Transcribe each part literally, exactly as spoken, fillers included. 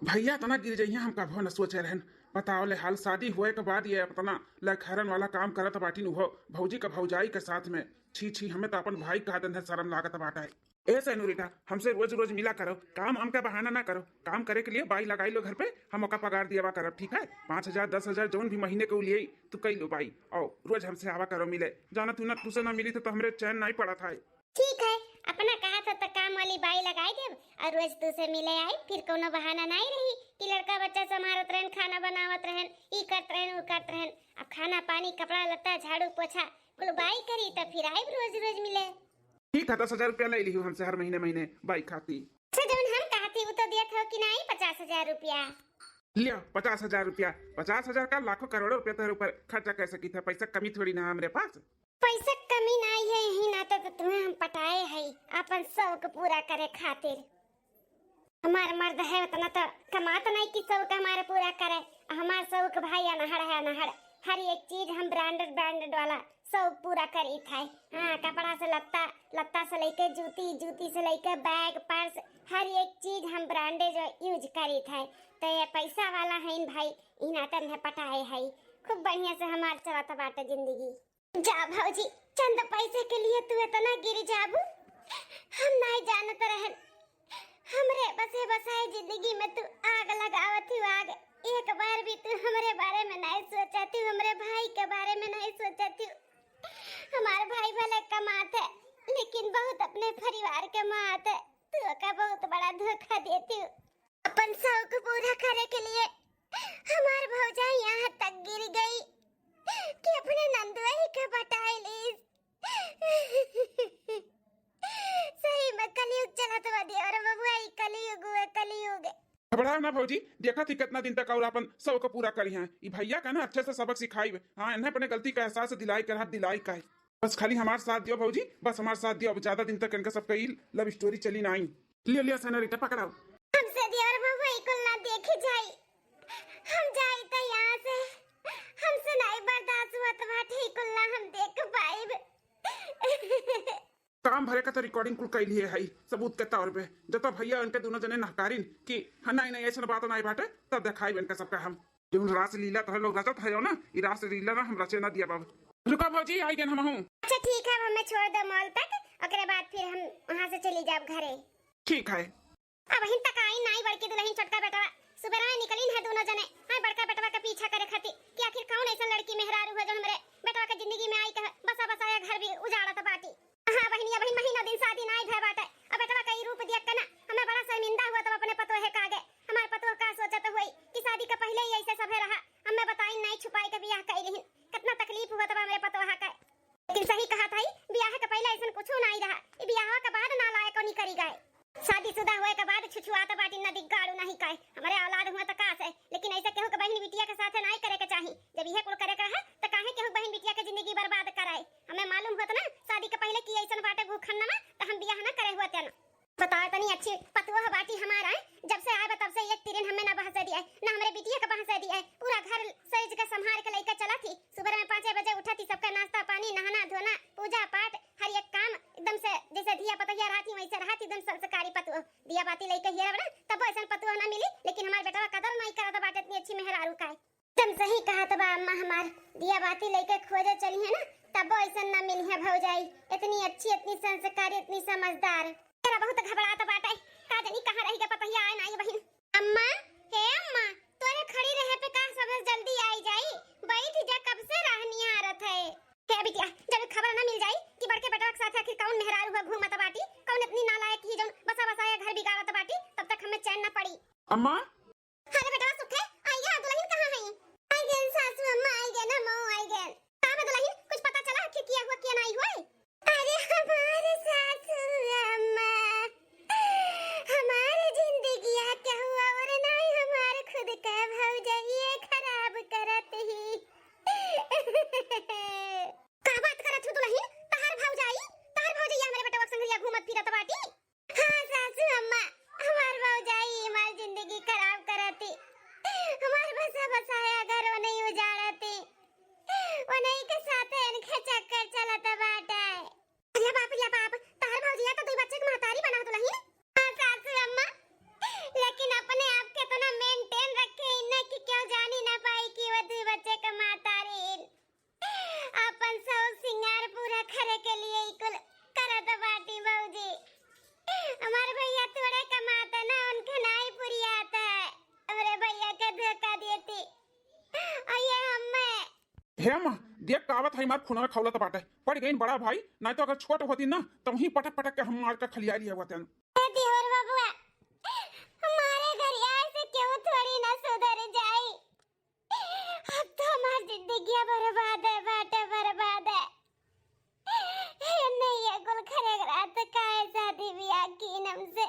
भैया इतना गिर जइया, हम कभो न सोचे रहन। बताओ ले हाल, शादी हुए के बाद ये अपना लखैरन वाला काम करत बाटिन, उहो भौजी का भौजाई के साथ में। छी छी, हमें तो अपन भाई कहा देन है, शर्म लागत बाटे। ए सेनुरिटा, हमसे रोज रोज मिला करो, काम वाम का बहाना ना करो। काम करे के लिए बाई लगाई लो घर पे, हम ओका पगार दियावा करब, ठीक है? पाँच हजार, दस हजार, जौन भी महीने के उ लिए, तू कई लो बाई। और रोज हमसे आवा करो मिले, जाना तू ना, तुसे ना मिली तो, तो हमरे चैन नहीं पड़ा था। ठीक है, अपना कहा था तो काम वाली बाई लगाई देब और रोज तुसे मिले आई, फिर कोनो बहाना नहीं रही कि लड़का बच्चा संभारत रहन, खाना बनावत रहन, ई करत रहन, उ करत रहन। अब खाना पानी, कपड़ा लत्ता, झाड़ू पोछा कुल बाई करी, तो फिर आइब रोज रोज मिले। ठीक है, दस हजार रुपया ले लिहू हमसे हर महीने महीने बाई खाती। अच्छा, जौन हम कहती उ तो देत हो कि नहीं, पचास हजार रुपया। लिया, पचास हजार रुपया। पचास हजार का लाखों करोड़ों रुपया तोहरे ऊपर खर्चा कर सकी था, पैसा कमी थोड़ी ना हमरे पास। पैसा कमी नहीं है, यही नाते तो तुम्हें हम पटाए है, अपन शौक पूरा करे खातिर। हमार मर्द है उतना तो कमात नहीं कि शौक हमारे पूरा करे। हमार शौक भाई अनहड़ है, अनहड़। हर एक चीज हम ब्रांडेड, ब्रांडेड वाला शौक पूरा करी था। हाँ, कपड़ा से लत्ता, लत्ता से लेके जूती, जूती से लेके बैग, पर्स, हर एक चीज हम ब्रांडेड यूज करी था। तो ये पैसा वाला है भाई, ई नाते में पटाए है। खूब बढ़िया से हमार चलत बाटे जिंदगी। जा भौजी, चंद पैसे के लिए तू इतना गिर जाबू, हम नहीं जानत रहन। हमरे बसे बसाए जिंदगी में तू आग लगावत हू, आग। एक बार भी तू हमरे बारे में नहीं सोचत हू, हमरे भाई के बारे में नहीं सोचत हू। हमार भाई भले कमात है, लेकिन बहुत अपने परिवार के मात है। तू ओका बहुत बड़ा धोखा देत हू। अपन शौक पूरा करे के लिए हमार भौजाई यहाँ तक गिर गई कि अपने नंदुआ ही के पटाए लीस। सही में कलयुग चलत बा देवर बबुआ, ई कलयुग हुए, कलयुग। घबराओ ना भौजी, देखा थी कितना दिन तक और अपन शौक पूरा करी हैं। ई भैया का ना अच्छे से सबक सिखाई। हाँ, इन्हें अपने गलती का एहसास दिलाई कर, हाथ दिलाई का है। बस खाली हमार साथ दियो भौजी, बस हमार साथ दियो, अब ज्यादा दिन तक इनका सबका ई लव स्टोरी चली नाई। लियो, लियो, सेनोरिटा, पकड़ाओ। हमसे देवर बबुआ ई कुल ना देखे जाई, हम जाई त यहाँ से, हमसे नहीं बर्दाश्त हुआ तो बाटे, ई कुल ना हम देख पाइब। काम भरे का तो रिकॉर्डिंग कुल कैली है, है सबूत के तौर पे। जब तो भैया इनके दोनों जने नहकारिन कि हाँ, नहीं, नहीं, ऐसा बात नहीं बाटे, तब दिखाई इनका सबका हम। जौन रासलीला तोहरे लोग रचत है ना, ई रासलीला ना हम रचे ना दिया बाबू। रुका भौजी, आई गए हम हूँ। अच्छा ठीक है, अब हमें छोड़ दो मॉल तक, ओकरे बाद फिर हम वहाँ से चली जाब घरे। ठीक है। अब हिन तक आई नाई बड़की दुल्हन छोटका बेटवा, सुबह में निकलिन है दोनों जने, हाँ बड़का बेटवा का पीछा करे खातिर कि आखिर कौन ऐसा लड़की मेहरारू है जो हमरे बेटवा के जिंदगी में आई कहे बसा बसाया घर भी उजाड़त बाटी। हाँ बहिनिया, बहिन महीना दिन शादी नाई भय बाटे। अब बेटवा का ई रूप देख के ना हमें बड़ा शर्मिंदा हुआ तब अपने पतोहे का आगे। हमार पतोह का सोचत हुई कि शादी के पहिले ही ऐसे सभे रहा, हमें बताई नाई, छुपाई के बियाह कई लिहिन। कितना तकलीफ हुआ तब हमरे पतोहा का। लेकिन सही कहा था, बियाह के पहिले ऐसन कुछो नाई रहा। ई बियाह के बाद नालायक निकरी गए। शादीशुदा हुए के बाद छुछुआत बाटी, ना दिग्गाड़ू, ना ही काहे। हमरे औलाद हुआ त का से, लेकिन ऐसे केहू के बहिन बिटिया के साथे नाई करे के चाही। जब इहे कुल करे के रहे, त काहे केहू बहिन बिटिया के जिंदगी बर्बाद कराए? हमें मालूम होत ना शादी के पहिले कि ऐसन बाटे भूखंड में, त हम बियाह ना करे होते ना। बताओ, इतनी अच्छी पतोह बाटी हमारा, जब से आए बा तब से एक तिरिन हमें ना बहसे दिए, ना हमरे बिटिया के बहसे दिए। पूरा घर सज के संभाल के लइके चला थी। सुबह में पाँचे बजे उठा थी, सबका नाश्ता पानी, नहाना धोना, पूजा पाठ, हर एक काम एकदम से जैसे धिया पतहिया रहा थी वैसे रहा थी, एकदम संस्कारी पतोह। दिया बाती लइके हियर बना, तब ऐसन पतोह ना मिली, लेकिन हमार बेटवा कदर नहीं करत बाटे इतनी अच्छी मेहरारू का। एकदम सही कहत बा अम्मा हमार, दिया बाती लइके खोजे चली है ना, तबो ऐसन ना मिली है भौजाई, इतनी अच्छी, इतनी संस्कारी, इतनी समझदार। तेरा बहुत घबरात बाटे, का जानी कहाँ रही के पतहिया आए ना आई बहिन। अम्मा, हे अम्मा, तोरे खड़ी रहे पे का सबसे जल्दी आई जाई, बैठ जा, कब से राह निहारत है। हे बिटिया, जब खबर ना मिल जाई कि बड़के बेटवा के साथ आखिर कौन मेहरारू हुआ घूमत बाटी, कौन इतनी नालायक ही जौन बसा बसाया घर बिगाड़त बाटी, तब तक हमें चैन ना पड़ी। अम्मा, अरे बेटवा सुखे, आई गया, दुल्हन कहाँ है? आई गए सासू अम्मा, आई गए ना मऊ, आई गए। का बा दुल्हन, कुछ पता चला आखिर किया हुआ किया नहीं हुआ? अरे हमारे सासू अम्मा, हमारे जिंदगिया के हुआ और नहीं हमारे खुद का भौजाइये खराब करत ही। का बात करत हो दुल्हन? तहार भौजाई, तहार भौजैया हमरे बेटवा के संगरिया घूमत फिरत बाटी। हाँ सासू अम्मा, हमार भौजाई हमार जिंदगी खराब करती, हमार बसा बसाया घर वो नहीं उजाड़ती, वो नहीं के साथे इनके चक्कर चलत बाटे। अरे बाप रे बाप, तहार भौजैया तो दुई बच्चे के महतारी बना दुल्हन। हाँ सासू अम्मा, लेकिन अपने आप के इतना हे माँ, देख का आवत है, मार खुनवा खौलत बाटे। पड़ गईन बड़ा भाई, नाहीं तो अगर छोट होती ना, तो वहीं पटक पटक के हम मार के खलिया लिए होते। ए देवर बबुआ, हमारे घरिया से केहू थोड़ी ना सुधर जाई। अब तो हमार जिंदगिया बर्बाद है, बाटे बर्बाद है। हे नहीं, ये कुल खरे रात काहे शादी ब्याह कीन हमसे?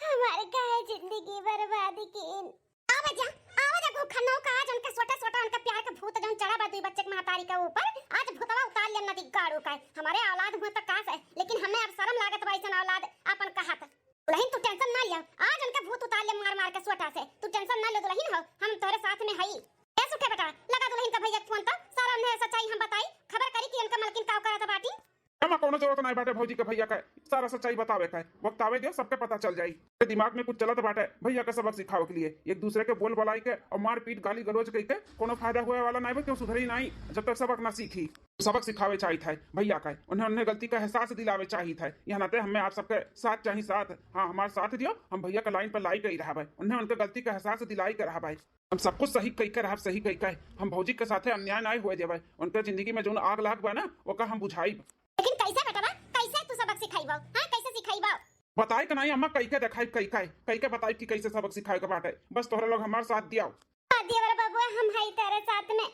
हमारे काहे जिंदगी बर्बाद कीन? आवा जा, आवा जा, घुखनो का, आज उनका सोटा सोटा उनका प्यार का भूत जौन चढ़ा बा दुई बच्चे के महतारी का ऊपर, आज भूतवा उतार लेम नदी गाड़ू का। हमारे औलाद हुआ तो कास है, लेकिन हमें अब शर्म लागत बा ऐसन औलाद आपन कहत। दुलहिन तू tension ना लिया, आज उनका भूत उतार लेम मार मार के सोटा से। तू tension ना ले दुलहिन हो, हम तोहरे साथ में हई। ए सुखे बेटा, लगा दुलहिन का भैया के फोन तो, सारा उन्हें सच्चाई हम बताई, खबर करी कि उनका मलकिन का करत बाटी। एमा कौनो जरूरत नाई बाटे भौजी के भैया के सारा सच्चाई बतावे के, वक्त आवे दियो, सबके पता चल जाई। ये दिमाग में कुछ चलत बाटे भैया के सबक सिखावे के लिए, एक दूसरे के बोल बलाई के और मारपीट गाली गलौज कई के कौनो फायदा होए वाला नाई बा, क्यों सुधरी नाई जब तक सबक ना सीखी। सबक सिखावे चाहित है भैया का, उन्हें उन्हें गलती का एहसास दिलावे चाहित है। यह नाते हमें आप सबके साथ चाहिए साथ। हाँ, हमारे साथ दियो, हम भैया के लाइन पर लाई के ही रहा भाई, उन्हें उनके गलती का एहसास दिलाई के रहा भाई। हम सब कुछ सही कई के रहब, सही कई के। हम भौजी के साथे अन्याय नाई होए देबे। उनके जिंदगी में जौन आग लाग बा ना, ओका हम बुझाइब। लेकिन कैसे बेटवा, कैसे तू सबक सिखाइबो? हाँ, कैसे सिखाइबो? बताई के नाई अम्मा, कई के देखाई, कई के, कई के बताई कि कैसे सबक सिखाए के बाटे। बस तोहरे लोग हमार साथ दियाओ। हाँ देवर बबुआ, हम हई तेरे साथ में,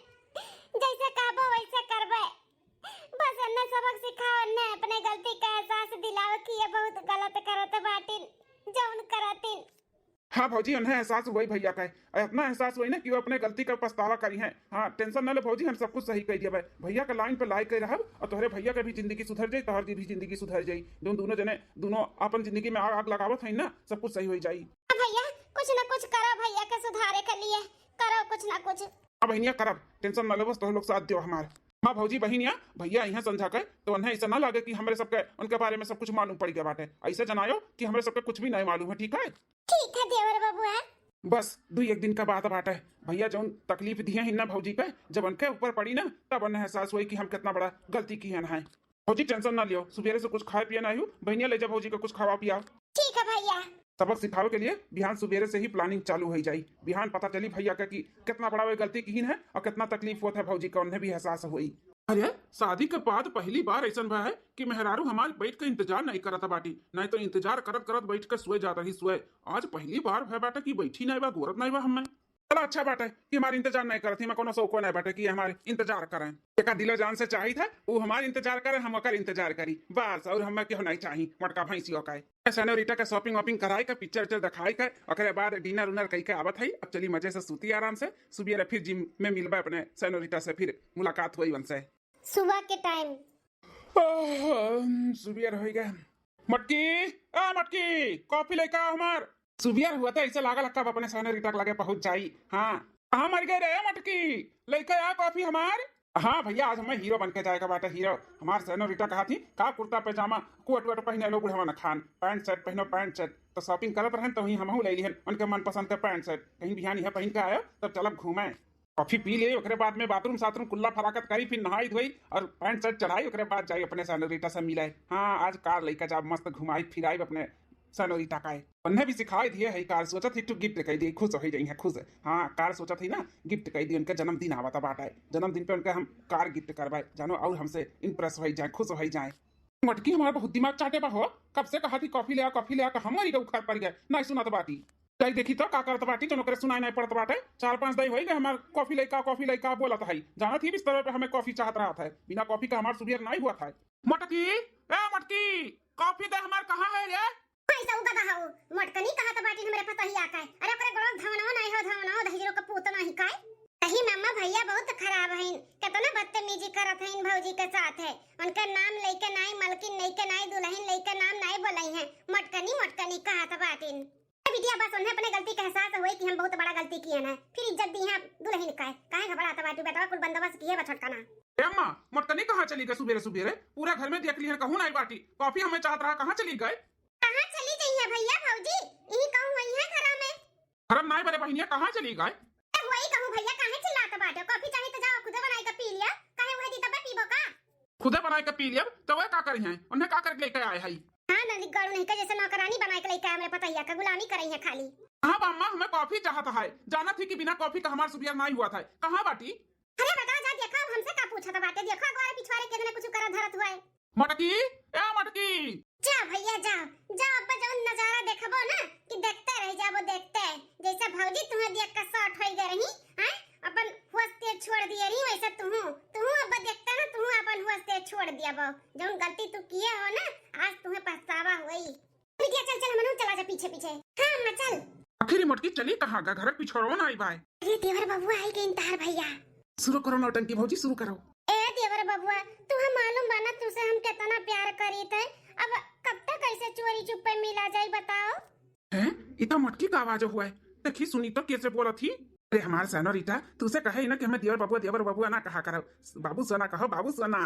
जैसे कहबो वैसे करबे। बस एन्ने सबक सिखाओ, एन्ने अपने गलती का एहसास दिलाओ कि ये बहुत गलत करत बाटिन, जौन करतिन। हाँ भौजी, उन्हें एहसास हुई भैया का, और इतना एहसास हुई ना कि वो अपने गलती का पछतावा करी हैं। हाँ, tension ना ले भौजी, हम सब कुछ सही कई देबे। भैया के लाइन पे लाई के रहब और तोहरे भैया के भी जिंदगी सुधर जाई, तोहर भी जिंदगी सुधर जाई। जौन दोनों जने, दोनों अपन जिंदगी में आग, आग लगावत हैं ना, सब कुछ सही हो जाई। भैया, कुछ ना कुछ करो भैया के सुधारे के लिए, करो कुछ ना कुछ। हाँ बहनिया, करब, tension ना ले, बस तोहरे लोग साथ दियो हमार। हाँ भौजी, बहनिया, भैया यहाँ समझा के तो उन्हें ऐसा ना लागे कि हमरे सबके उनके बारे में सब कुछ मालूम पड़ गया बाटे। ऐसे जनायो कि हमरे सबके कुछ भी नहीं मालूम है, ठीक है? ठीक है देवर बबुआ। बस दुई एक दिन का बात बाटे। भैया जौन तकलीफ दिए हैं ना भौजी के, जब उनके ऊपर पड़ी ना, तब उन्हें एहसास हुई कि हम कितना बड़ा गलती किए हैं। भौजी tension ना लियो, सुबेरे से कुछ खाए पिए ना हो, बहनिया ले जा भौजी को कुछ खावा पिया। ठीक है भैया। सबक सिखावे के लिए बिहान सुबेरे से ही planning चालू हो जाई। बिहान पता चली भैया के कि कितना बड़ा वे गलती किहिन है और कितना तकलीफ होत है भौजी का, उन्हें भी एहसास होई। अरे, शादी के बाद पहली बार ऐसन भा है कि मेहरारू हमार बैठ के इंतजार नहीं करत बाटी, नहीं तो इंतजार करत करत बैठ के सोए जात रही सोए। आज पहली बार भय बाटे कि बैठी नहीं बा, गोरत नहीं बा हमें। चला अच्छा बाटे कि हमार इंतजार नहीं करत ही, मैं कोनो शौको नहीं बाटे कि हमार इंतजार करें। एका दिलो जान से चाहित है, वो हमार इंतजार करे, हम ओकर इंतजार करी, बस, और हमें केहू नहीं चाही मोटका भैंसियों का। सेनोरिटा के shopping वॉपिंग कराई के, picture उच्चर दिखाई के, ओकरे बाद dinner उनर कई के आवत है। अब चली मजे से सूती आराम से, सुबेरे फिर gym में मिलबे अपने सेनोरिटा से, फिर मुलाकात हुई उनसे। सुबह के time। आह, सुबेर हो गए। मटकी, आ मटकी, coffee लेके आओ हमार। सुबेर हुआ तो ऐसे लागल कब अपने सेनोरिटा के लगे पहुंच जाई। हाँ, कहाँ मर गए रे मटकी, लेके आ coffee हमार। हाँ भैया, आज हमें हीरो बन के जाएगा बाटे, हीरो। हमार सेनोरिटा कहा थी का कुर्ता पैजामा कोट वोट पहने लो बुढ़वा न खान, पैंट शर्ट पहनो, पैंट शर्ट। तो shopping करत रहन तो वहीं हमहू ले लिहन उनके मनपसंद का पैंट शर्ट। कहीं बिहान यह पहन के आयो तब चलब घूमे। Coffee पी ले, ओकरे बाद में bathroom साथरूम कुल्ला फराकत करी, फिर नहाई धोई और पैंट शर्ट चढ़ाई, ओकरे बाद जाई अपने सेनोरिटा से मिले। हाँ, आज car लेके जाब, मस्त घुमाई फिराई अपने सेनोरिटा का। उन्हें भी सिखाई दिए है car, सोचत ही तो gift कर दिए, खुश हो जाई है, खुश। हाँ, car सोचत ही ना gift कर दिए, उनका जन्मदिन आवता बाटे, जन्मदिन पे उनका हम car gift करवाए, जानो और हमसे impress हो जाए, खुश हो जाए। मटकी हमार बहुत दिमाग चाटे बा हो, कब से कहा थी coffee ले आ, coffee ले आ, का हमारी का उखाड़ पड़ गया, नहीं सुनत बाटी। जाई देखी तो का करत बाटी, जौन ओकरे सुनाई नहीं पड़त बाटे। चार पांच दाई होई गए हमार coffee लइका, coffee लइका बोलत है। जानत ही बिस्तर पे हमें coffee चाहत रहत है, बिना coffee का हमार सुबेर नहीं हुआ था। मटकी, ए मटकी, coffee दे हमार, कहाँ है रे? कैसे उगदा हऊ? मोटकनी कहत बाटी हमरे पतहिया का। अरे ओकरे गोड़ो धवनो नहीं हो, धवनो दहिजरो के पूत नहीं काय। कही मामा भैया बहुत खराब हईन, केतना बदतमीजी करत हईन भौजी के साथ है। उनका नाम लेके नाई, मलकिन लेके नाई, दुलहिन लेके नाम नाई बोलई है। मोटकनी, मोटकनी कहत बाटिन। ए बिटिया, बस उन्हें अपने गलती का एहसास होई कि हम बहुत बड़ा गलती किए हैं, फिर इज्जत दी हैं दुलहिन का। काहे घबरात बाटू बेटवा, कुल बंदोबस्त किए बा छोटका ना। ए अम्मा, मोटकनी कहाँ चली गए सुबेरे सुबेरे? पूरा घर में देख लिहन, कहूँ नाई बाटी। Coffee हमें चाहत रहा, कहाँ चली गए? कहाँ चली गई है भैया भौजी? यही कहूँ हुई है घर में। घर में नाई बरे बहिनिया, कहाँ चली गए? ए, वही कहूँ भैया, काहे चिल्लात बाटे? Coffee चाही तो जाओ खुदे बनाई के पी लिया, काहे वही दी तबे पीबो का? खुदे बनाई के पी लिया तो वह का करी हैं? उन्हें का करके लेके आए है? हाँ, नली गड़ू नहीं का जैसे नौकरानी बनाई के लेके आए, हमरे पतहिया का गुलामी करई है खाली। हाँ बा अम्मा, हमें coffee चाहत है, जानत ही कि बिना coffee का हमार सुबेर नाई हुआ था। कहाँ बाटी? अरे बेटा, जा पूछत बाटे, देखो अगवारे पिछवारे केतना कुछ करत धरत हुआ है। मटकी, ए मटकी। जा भैया जा, जा, अब जौन नजारा देखबो ना कि देखते रह जाबो, देखते। जैसे भौजी तुम्हें देख के शॉर्ट होई गए रही, हैं? अपन होश तेज छोड़ दिए रही, वैसे तुहू, तुहू अब देखते ना, तुहू अपन होश तेज छोड़ दियाबो। जौन गलती तू किए हो ना, आज तुम्हें पछतावा होई। बिटिया चल चल, हमनू चला जा पीछे पीछे। हाँ अम्मा चल। आखिर ई मटकी चली कहाँ गा? घर के पिछड़वा ना आई बाय। अरे देवर बबुआ आई गइन तहार भैया। शुरू करो नौटंकी भौजी, शुरू करो। ए देवर बबुआ, तुहे मालूम बा ना तुसे हम केतना प्यार करीत है। अब कब तक ऐसे चोरी चुप्पे मिला जाई बताओ? हैं? ई तो मटकी का आवाज हुआ है। देखी सुनी तो कैसे बोलत ही। अरे हमार सेनोरिटा, तुसे कहे ही ना कि हमें देवर बबुआ, देवर बबुआ ना कहा करो, बाबू सोना कहो, बाबू सोना।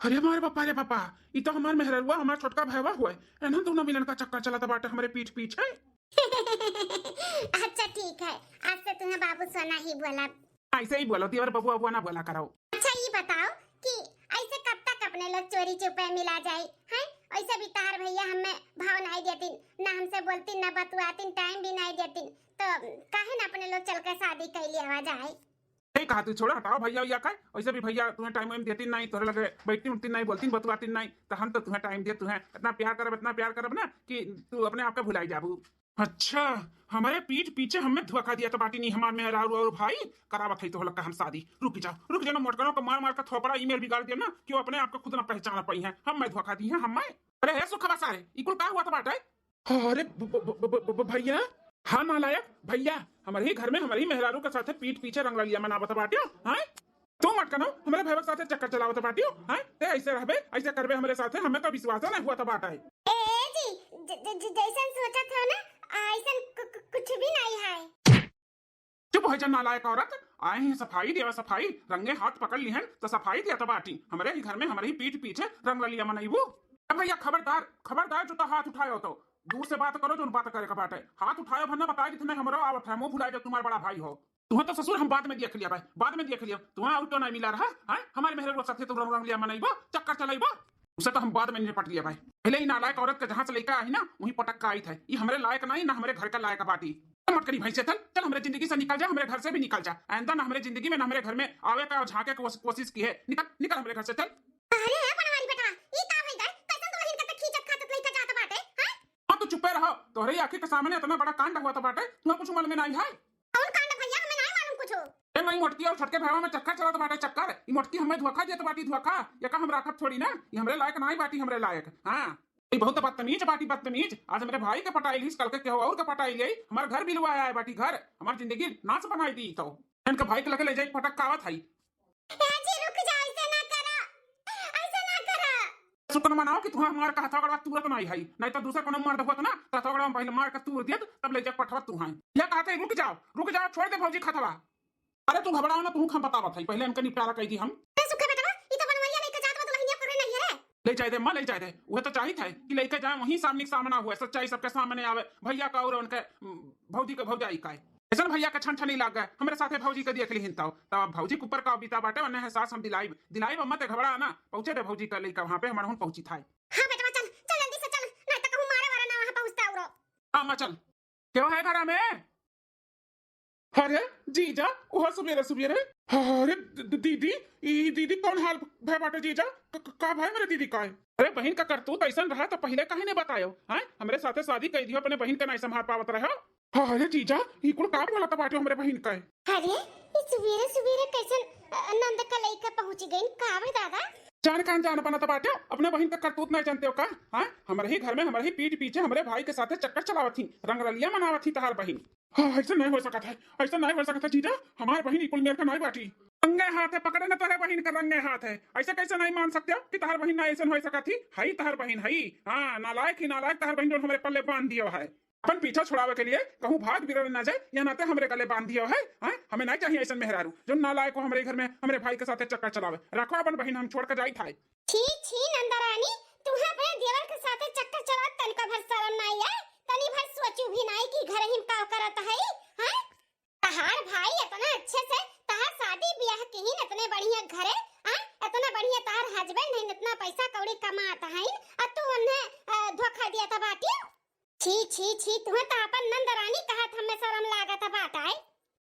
अरे हमारे पापा रे पापा, ई तो हमार मेहररुआ, हमार छोटका भैया हुआ है। एनहन दोनों मिलन का चक्कर चलत बाटे हमरे पीठ पीछे। अच्छा ठीक है, आज से तुम्हें बाबू सोना ही बोला। ऐसे ही बोलो, देवर बबुआ बबुआ ना बोला करो। अच्छा ये बताओ कि ऐसे कब तक अपने लोग चोरी चुपे मिला जाए हैं? ऐसे भी तार भैया हमें भाव नहीं देतीन, ना हमसे बोलतीन, ना बतुआतीन, टाइम भी नहीं देतीन, तो काहे ना अपने लोग चल के शादी कर लिया जाए? नहीं कहा तू, छोड़ा, हटाओ भैया भैया का। वैसे भी भैया तुम्हें टाइम वाइम देतीन नहीं, तोहरे लगे बैठतीन उठतीन नहीं, बोलतीन बतुआतीन नहीं, तो हम तो तुम्हें टाइम दे, तुम्हें इतना प्यार करब, इतना प्यार करब ना कि तू अपने आप का भुलाई जाबू। अच्छा, हमारे पीठ पीछे हमें धोखा दिया तो बाटी नहीं, हमार मेहरारू और भाई। करावत है तो लगा हम शादी। रुक जाओ, रुक जाओ, मोटकनों को मार मार का थोपड़ा ईमेल बिगाड़ दिया ना कि वो अपने आप को खुद ना पहचान पाई है। हम मैं धोखा दी है, हम मैं। अरे हे सुखवा सारे, ई कुल का हुआ था बाटे? अरे ब-, ब-, ब-, ब-, ब-, भैया। हाँ नालायक भैया, हमारे ही घर में हमारे ही मेहरारू के साथे पीठ पीछे रंगरलिया मनावत बाटियो, हाँ? तू मटकनो, हमारे भैया के साथे चक्कर चलावत बाटियो, हाँ? ते ऐसे रहबे, ऐसे करबे हमारे साथे, हमें तो विश्वास नहीं हुआ था बाटा है। ए, ए जी, ज-, ज-, ज-, जैसन सोचत हो ना, ऐसन कु-, कु-, कुछ भी नहीं है। चुप हो जा नालायक औरत, आए हैं सफाई देवा सफाई, रंगे हाथ पकड़ लिहन तो सफाई देत बाटी। हमरे ही घर में हमरे ही पीठ पीछे रंगरलिया मनइबू। ए भैया खबरदार, खबरदार जो तो हाथ उठायो तो दूर से बात करो, जोन बात करे के बाटे। हाथ उठायो भर ना बताए जितने हमरो आवत है, मुंह भुलाए जो तुम्हार बड़ा भाई हो। तुहे तो ससुर हम बाद में देख लिया भाई, बाद में देख लिया। तुहे और क्यों नहीं मिला रहा, हैं? हमारे मेहरे लोग साथे तू रंगरलिया मनइबा, चक्कर चलाइबा। उसे तो हम बाद में निपट लिया भाई। पहले ही नालायक औरत के जहाँ से लेकर आई ना, वहीं पटक का आई था। ये हमरे लायक नहीं, ना हमरे घर का लायक बाटी। मटकनी भैंसे, चल, चल, हमरे जिंदगी से निकल जा, हमरे घर से भी निकल जा। आइंदा ना हमरे जिंदगी में, ना हमरे घर में आवे का झांके की कोस-, कोशिश की है। निकल, निकल हमरे घर से, चल। अरे हे बनवारी बेटवा, ई का भई गए? कैसन दुल्हन के त खींचत खाचत लइका जात बाटे, हैं? हाँ, तू चुप्पे रहो। तोहरे ही आँखी के सामने इतना बड़ा कांड हुआ था बाटे, तुम्हें कुछ मन में नहीं है? कौन कांड भैया, हमें नहीं मालूम कुछ। ए, मैं मोटकी और छोटके भैया में चक्कर चलत बाटे, चक्कर। ई मोटकी हमें धोखा देत बाटी, धोखा। ये का हम राखब थोड़ी ना, ये हमरे लायक नहीं बाटी, हमरे लायक। हाँ। ई बहुत बदतमीज बाटी, बदतमीज। आज हमरे भाई के पटाई लीस, कल के केहू और के पटाई ले, हमार घर बिलवा आए बाटी, घर, हमार जिंदगी नाश बनाई दी तो। इनके भाई के लगे ले जाई, पटक कावत हई। ए जी, रुक जाओ, ऐसे ना करा, ऐसे ना करा। सुतन मनाओ कि तुहा हमार का हथौड़वा तुरत नहीं हई, नहीं तो दूसरा कोनो मर्द होत ना, तो हथौड़वा पहले मार के तूर देत, तब ले जाके पठवत तुहा। या कहते, रुक जाओ, रुक जाओ, छोड़ दे भौजी खतवा। अरे तू घबराओ ना, तू हम बतावत हई, पहले इनका निपटारा कई दी हम। ए सुखा बेटवा, ई तो बनवैया लेके जात बा दुल्हनिया करे नहीं रे। ले जाए दे माँ, ले जाए दे, वह तो चाहित है कि लेके जाए, वहीं सामने सामना हुए, सच्चाई सबके सामने आवे, भैया का और उनके, उम, भौजी के भौजाई का है। ऐसन भैया के छन छनी लाग गए, हमरे साथे भौजी के देख लिहिन तब, तब भौजी के ऊपर का बीता बाटे, वन्ने एहसास हम दिलाइब, दिलाइब, मत घबरा ना, पहुँचे दे भौजी का लइका वहाँ पे, हमार हुन पहुँची था। हाँ बेटवा चल, चल जल्दी से चल, नहीं तो कहूँ मारे वाला ना वहाँ पहुँचता उरो। हाँ माँ चल। केहू है घरा में? अरे जीजा, ओह सुबेरे सुबेरे। अरे द-, द-, दीदी, ई दीदी कौन हाल भय बाटे जीजा? क-, क-, का भय मेरे दीदी का है? अरे बहिन का करतूत ऐसन रहा तो पहिले काहे नहीं बतायो? हैं? हमरे साथे शादी कई दियो, अपने बहिन का नहीं संभाल पावत रहो। अरे जीजा, ई कुल का बोलत बाटे हमरे बहिन का है? अरे, ई सुबेरे सुबेरे कैसन, अ, नंद का लइका पहुँच गइन? का बे दादा? जान कान जान बनत बाटे, अपने बहिन का करतूत नहीं जानते हो का? हैं? हमरे ही घर में, हमरे ही पीठ पीछे हमरे भाई के साथे चक्कर चलावत ही, रंगरलिया मनावत ही तहार बहिन। हाँ, ऐसा नहीं हो सकत है, ऐसा नहीं हो सकत है जीजा, हमार बहिन ई कुल मेर का नहीं बाटी। रंगे हाथ है, पकड़े न तोरे बहिन का रंगे हाथ है, ऐसा कैसे नहीं मान सकते हो कि तहार बहिन ना ऐसा हो सकत ही? हई तहार बहिन हई, हाँ, नालायक ही नालायक तहार बहिन जो हमरे पल्ले बांध दियो है। अपन पीछा छुड़ावे के लिए कहूँ भाग बिरड़ ना जाए, या नाते हमरे गले बांध दियो है, हाँ? हमें नहीं चाहिए ऐसा मेहरारू जो नालायक हो हमरे घर में, हमरे भाई के साथे चक्कर चलावे। रखो अपन बहिन, हम छोड़ के जाई थाई। छी, छी, नंदरानी, तुम्हें अपने देवर के साथे चक्कर चलावत तनिका भर शर्म नाई आए? तनी भर सोचू भी नाई कि घर ही में का करत है, हैं? तहार भाई इतना अच्छे से तहार शादी ब्याह किहिन, इतने बढ़िया घरे, हैं? इतना बढ़िया तहार husband है, इतना पैसा कौड़ी कमात है, और तू उन्हें, अ, धोखा दिया था बाटी? छी, छी, छी, तुम्हें तो अपन नंदरानी कहत हमें शर्म लागत बात आए।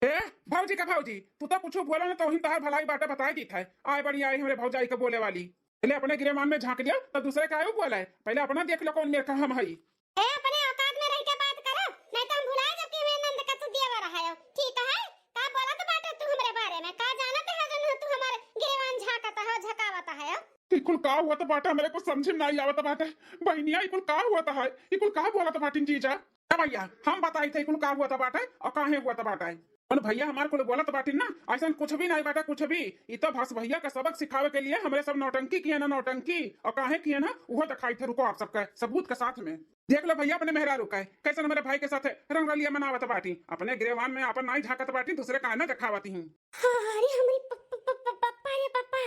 ए, भौजी, ठीक है भौजी, तू तो कुछ बोला ना, तो वही तहार भलाई बाटे बताई दी था। आए बड़ी आई हमरे भौजाई के बोले वाली। पहले अपने गिरेमान में झांक लिया, तब दूसरे का आयु बोला है। पहले अपना देख लो कौन मेरे का हम हई। ए, अपने औकात में रह के बात करो, नहीं तो हम भुला जब कि मैं नंद का तू दिया रहा है। ठीक है, का बोलत बाटे तू हमरे बारे में? का जानत है जन तू हमार गिरेमान झांकत हो, झकावत है? ई कुल का हुआ तो बाटे, हमरे कुछ समझ में नहीं आवत बाटे। बहनिया, ई कुल का हुआ तो है? ई कुल का बोलत बाटिन जीजा? ए भैया, हम बताई थे ई कुल का हुआ तो बाटे और काहे हुआ तो बाटे। कौन भैया हमार कुल बोलत बाटिन ना, ऐसन कुछ भी नहीं बाटे, कुछ भी। ई तो बस भैया का सबक सिखावे के लिए हमरे सब नौटंकी किए ना, नौटंकी। और काहे किए ना, उहो दिखाई थे। रुको आप सबका सबूत के साथ में। देख लो भैया अपने मेहरारू का, कैसन हमरे भाई के साथ रंगरलिया मनावत बाटी। अपने गिरेवान में आपन नाई झांकत बाटी, दूसरे का ना देखावत ही। हाँ, अरे हमरी प-, प-, प-, पप्पा रे पप्पा,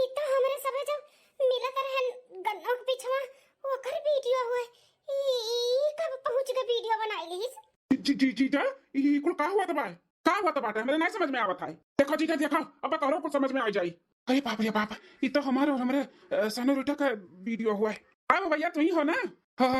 ई तो हमरे सबे जब मिलत रहन गन्नों के पिछवा, ओकर वीडियो हुए। ई, ई कब पहुँच के वीडियो बनाई लीस? जी, जी, जीजा, ई कुल का हुआ त बा? का हुआ त बाटे? हमरे नहीं समझ में आवत है। देखो जीजा, देखो, अब तोहरो कुछ समझ में आ जाई। अरे बाप रे बाप, ई तो हमारे और हमरे, अ, सनोरिटा का वीडियो हुआ है। आओ भैया, तू ही हो ना?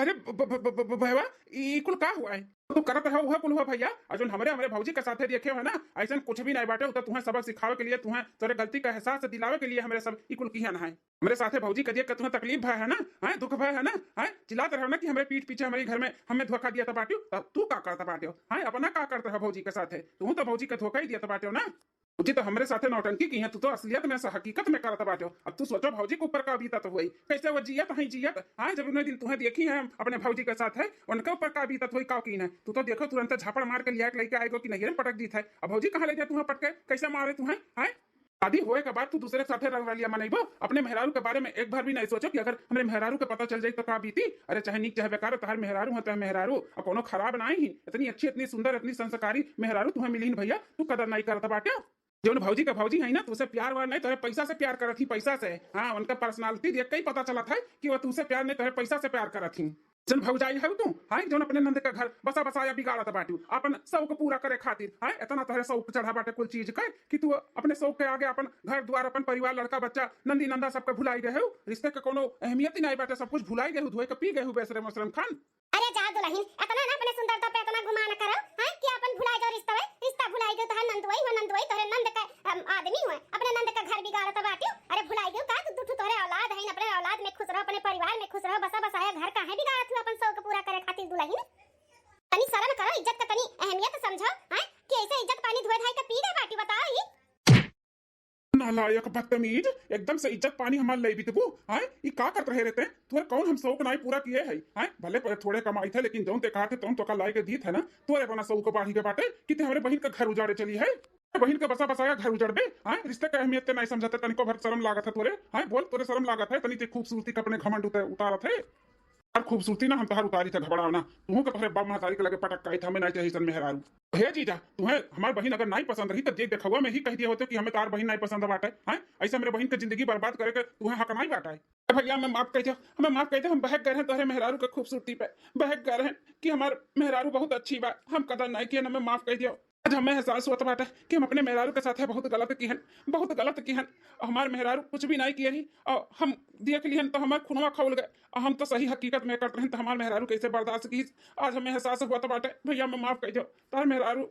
अरे ब-, ब-, ब-, ब-, ब-, भैया, ई कुल का हुआ है? तू करत रहो, वह कुल हुआ भैया। और जोन हमरे, हमरे भौजी के साथे देखे हो ना, ऐसन कुछ भी नहीं बाटे। उ तो तुहें सबक सिखावे के लिए, तुहें तोरे गलती का एहसास दिलावे के लिए हमरे सब ई कुल किहन है। हमरे साथे भौजी के देख के तुहें तकलीफ भय है ना, हैं, दुख भय है ना, हैं, चिल्लात रहो ना कि हमरे पीठ पीछे हमरे घर में हमें धोखा दिया था बाटियो, तब तू का करता बाटियो, हैं, अपना का करता है भौजी के साथे? तू तो भौजी के धोखा ही दिया था बाटियो ना। भौजी तो हमरे साथे नौटंकी किहे, तू तो असलियत में से हकीकत में करत बाटियो। अब तू सोचो भौजी के ऊपर का बीतत हुई, कैसे वो जियत है, जियत, हाँ, जब उन्हें दिन तुहें देखी है अपने भौजी के साथ है, उनके ऊपर का बीतत हुई, का की है। तू तो देखो तुरंत झापड़ मार के लिया के लेके आएगो कि नहीं रे पटक दीत है। अब भौजी कहाँ ले जाए तुहें पटके, कैसे मारे तुहें, हैं? शादी होए के बाद तू दूसरे के साथे रंगरलिया मनइबो, अपने मेहरारू के बारे में एक बार भी नहीं सोचो कि अगर हमरे मेहरारू के पता चल जाई तो का बीती। अरे चाहे नीक चाहे बेकार, तोहार मेहरारू है, तोहार मेहरारू, और कोनो खराब नहीं ही। इतनी अच्छी, इतनी सुंदर, इतनी संस्कारी मेहरारू तुहें मिली भैया, तू कदर नहीं करत बाटे। जौन भौजी का भौजी है ना, तुसे प्यार व्यार नहीं, तोहरे पैसा से प्यार करत ही, पैसा से। हाँ, उनका पर्सनालिटी देख के ही पता चलत है कि वो तुसे प्यार नहीं, तोहरे पैसा से प्यार करत ही। जन भौजाई है तू, हाँ, जौन अपने नंद का घर बसा बसाया बिगाड़त बाटू, अपन शौक पूरा करे खातिर, हाँ, इतना तोहरे शौक चढ़ा बाटे कुल चीज के कि तू अपने शौक के आगे अपन घर द्वार, अपन परिवार, लड़का बच्चा, नंदी नंदा सबके भुलाई गए हो। रिश्ते के कोनो अहमियत ही नहीं बाटे, सब कुछ भुलाई गए हो, धोए के पी गए हो बेशरम वशरम खान। अरे जा दुलहिन, इतना ना अपने सुंदरता पे इतना गुमान करो, हैं, कि अपन भुलाई गयो रिश्ता, रिश्ता भुलाई गयो, तोहर नंदुई हो, नंदुई तोहरे नंद का, अम, आदमी हो, अपने नंद का घर बिगाड़त बाटियो। अरे भुलाई गयो का तू, दू ठो तोहरे औलाद है, अपने औलाद में खुश रहो, अपने परिवार में खुश रहो, बसा बसाया घर काहे बिगाड़त हो अपन शौक पूरा करे खातिर दुलहिन? तनी शर्म करो, इज्जत का तनी अहमियत समझो, हैं, कि ऐसे इज्जत पानी धोए धाई के पी गए बाटी, बताओ ई। नालायक, बदतमीज, एकदम से इज्जत पानी हमार ले बितबू, हैं? ई का करत रहे रहते? तोर कौन हम शौक नाई पूरा किए है, हैं? भले पर थोड़े कमाई थे, लेकिन जौन ते कहा थे, तौन तोका लाई के दी थे ना। तोरे बना शौक बाढ़ी के बाटे कि ते हमरे बहिन का घर उजाड़े चली है। बहिन का बसा बसाया घर उजड़बे, हैं? रिश्ते का अहमियत ते नाई समझते, तनिको भर शर्म लागत है तोरे, हैं? बोल, तोरे शर्म लागत है? तनी ते खूबसूरती का अपने घमंड उते-, उतारत है। और खूबसूरती ना हम तोहार उतारी थे, घबराओ ना। तुहू के तोहरे बाप महतारी के लगे पटक काई था, हमें नाई चाहिए सन मेहरारू। हे जीजा, तुहें हमार बहिन अगर नाई पसंद रही तो जे देखवा में ही कह दिए होते कि हमें तार बहिन नाई पसंद बाटे, हैं? ऐसे हमरे बहिन के जिंदगी बर्बाद करे के तुहें हक नाई बाटे। ए भैया, हमें माफ कर दियो, हमें माफ कर दियो, हम बहक गए हैं तोहरे मेहरारू के खूबसूरती पे, बहक गए हैं कि हमार मेहरारू बहुत अच्छी बा, हम कदर नाई किए, हमें माफ कर दियो। आज हमें एहसास होत बाटे कि हम अपने मेहरारू के साथे बहुत गलत किहन, बहुत गलत किहन। हमार मेहरारू कुछ भी नाई किए रही और हम देख लिहन तो हमार खुनवा खौल गए। और हम तो सही हकीकत में करत रहन तो हमार मेहरारू कैसे बर्दाश्त की। आज हमें एहसास होत बाटे, भैया हमें माफ कर दियो, तार मेहरारू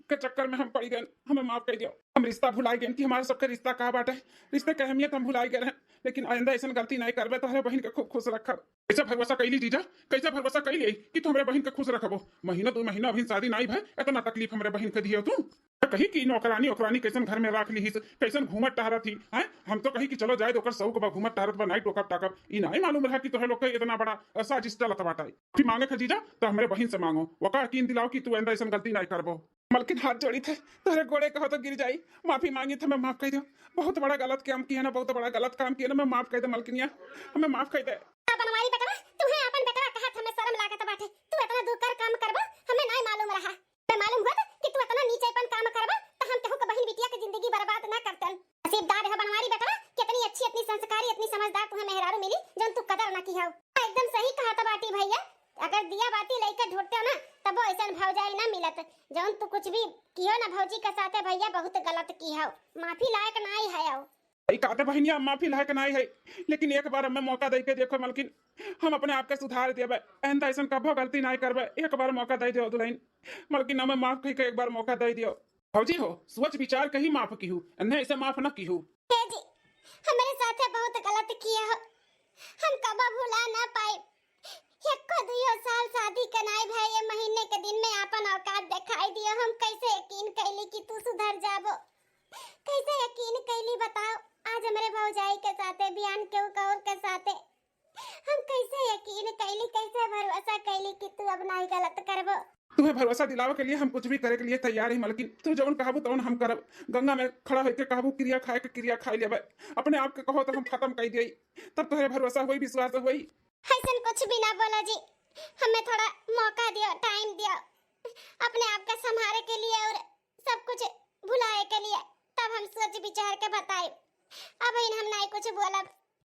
के चक्कर में हम पड़ गए, हमें माफ कर दियो। हम रिश्ता भुलाई गए कि हमारे सबके रिश्ता का बाटे, रिश्ते के अहमियत हम भुलाई गए हैं। लेकिन आइंदा ऐसन गलती नाई करबे, तोहरे बहिन के खूब खुश रखब। कैसे भरोसा कैली जीजा, कैसे भरोसा कैली कि तू हमरे बहिन के खुश रखबो? महीना दो महीना अभी शादी नाई भय, इतना तकलीफ हमरे बहिन के दियो तू। कही कि नौकरानी ओकरानी कैसन घर में राख ली, कैसन घूमत टहरत ही, हैं? हम तो कही कि चलो जाए, ओकर शौक बा, घूमत टहरत बा, नाई टोकब टाकब। ई नाई मालूम रहा कि तोहरे लोग के इतना बड़ा, अ, साजिश चलत बाटे। माफी मांगे थे जीजा, तो हमरे बहिन से मांगो, ओका यकीन दिलाओ कि तू आइंदा ऐसन गलती नाई करबो। मलकिन हाथ जोड़ी थे, तोहरे गोड़े कहो तो गिर जाई, माफी मांगी थे, मैं माफ कर दियो। बहुत बड़ा गलत काम किया ना, बहुत बड़ा गलत काम किया ना, मैं माफ कर दे मलकिनिया, हमें माफ कर दे। बनवारी बेटवा, तुहे अपन बेटवा कहत हमें शर्म लागत बाटे, तू इतना दूकर काम करबो, हमें नाई मालूम रहा। हमें मालूम होत कि तू इतना नीचेपन काम करबा, त हम केहू के बहिन बिटिया के जिंदगी बर्बाद ना करतन। नसीबदार हो बनवारी बेटवा, कितनी अच्छी, इतनी संस्कारी, इतनी समझदार तुम्हें मेहरारू मिली, जौन तू कदर ना की हो। एकदम सही कहत बाटी भैया, अगर दिया बाती लइके ढूंढते ना, तबो ऐसन भौजाई ना मिलत। जौन तू कुछ भी किहो ना भौजी के साथे भैया, बहुत गलत की हो, माफी लायक नाई है हो। ई कहते बहिनिया, हम माफी लायक नाई है, लेकिन एक बार हमें मौका दे के देखो मलकिन, हम अपने आप के सुधार देबे। आइंदा ऐसन कभो गलती नाई करबे, एक बार मौका दे दियो दुल्हन। मलकिन हमें माफ कह के एक बार मौका दे दियो। भौजी हो, सोच विचार के ही माफ किहू, एन्हे ऐसे माफ न किहू। हे जी, हमरे साथे बहुत गलत किया हो, हम कबो भुला ना पाए। एको दुइयो साल शादी के नाई भए, ये महीने के दिन में आपन औकात दिखाई दियो। हम कैसे यकीन कैली कि तू सुधर जाबो, कैसे यकीन कैली बताओ। आज हमरे भौजाई के साथे, बिहान केहू और के साथे, हम कैसे यकीन कैली, कैसे भरोसा कैली कि तू अब नाई गलत करबो। तुहे भरोसा दिलावे के लिए हम कुछ भी करे के लिए तैयार ही मलकिन। तू जौन कहबू तौन हम करब। गंगा में खड़ा होके कहबू, "किरिया खाए के किरिया खाई लेबे।" अपने आप के कहो तो हम खत्म कर दिए, तब तोहरे भरोसा होई, विश्वास होई। ऐसन कुछ भी ना बोला जी, हमें थोड़ा मौका दियो, टाइम दियो अपने आप का संभाले के लिए और सब कुछ भुलाए के लिए, तब हम सोच विचार के बताए। अब इन हम नाई कुछ बोलब।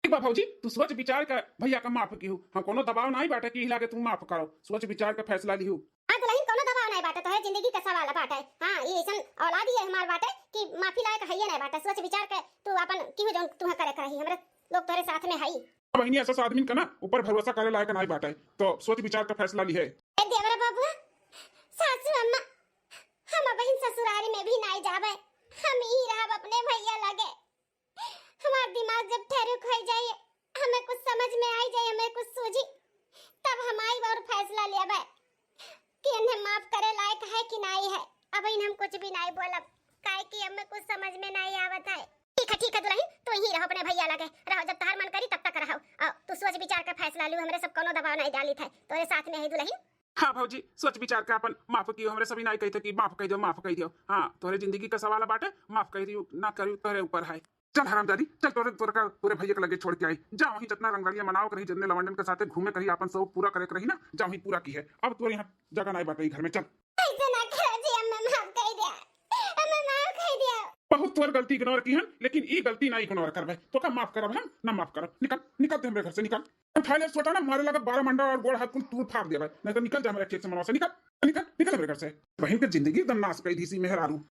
ठीक बा भौजी, तू सोच विचार के भैया का माफ किहू। हम कोनो दबाव नाई बाटे कि हिला के तू माफ करो, सोच विचार के फैसला लिहू। हाँ दुल्हन, कोनो दबाव नाई बाटे, तोहरे जिंदगी का सवाल बाटे। हाँ, ये ऐसन औलाद ही है हमार बाटे कि माफी लायक है ये नाई बाटे। सोच विचार के तू अपन किहू जौन तुहे करे के रही, हमरे लोग तोहरे साथ में हई। बहिनी, ऐसा आदमी का ना ऊपर भरोसा करे लायक नाई बाटे, तो सोच विचार के फैसला लिहे। ए देवरा बाबू, सासू अम्मा, हम बहिन ससुरारी में भी नाई जाबे, हम ई रहब अपने भैया लगे। हमार दिमाग जब ठहरुक हो जाए, हमें कुछ समझ में आई जाए, हमें कुछ सूझी, तब हम आई और फैसला लेबे कि इन्हें माफ करे लायक है कि नाई है। अब इन हम कुछ भी नाई बोलब, काहे कि हमें कुछ समझ में नाई आवत है। ठीक है, ठीक है दुल्हन, तू यहीं रहो अपने भैया लगे रहो, जब तहार मन करी तब तक रहो। और तू सोच विचार का फैसला लू, हमरे सब कोनो दबाव नाई डाली थे, तोरे साथ में है दुल्हन। हाँ भौजी, सोच विचार के अपन माफ कियो, हमरे सभी नाई कहते कि माफ कह दियो, माफ कह दियो। हाँ, तोहरे जिंदगी का सवाल बाटे, माफ कह दियो ना करियो, तोहरे ऊपर है। चल हरामजादी, चल, तोरे, तोरे का, तोरे भैया के लगे छोड़ के आई। जा वहीं जितना रंगरलिया मनावे के रही, जितने लवंडन के साथे घूमे के रही, अपन शौक पूरा करे के रही ना, जा वहीं पूरा किहे। अब तोरे यहाँ जगह नाई बाटे ई घर में, चल। ऐसे ना करो जी, हमें माफ कर दिया, हमें माफ कर दिया। बहुत तोर गलती इग्नोर किहन, लेकिन ई गलती ना इग्नोर करबे। तोका माफ करब हम, ना माफ करब। निकल, निकल ते हमरे घर से, निकल। उठा ले सोटा ना, मारे लगा बारह मंडा और गोड़ हाथ कुल तूर फाड़ देबे। नहीं तो निकल जा हमरे खेत से, मनवा से निकल, निकल, निकल हमरे घर से। बहिन के जिंदगी एकदम नाश कर दी सी मेहरारू।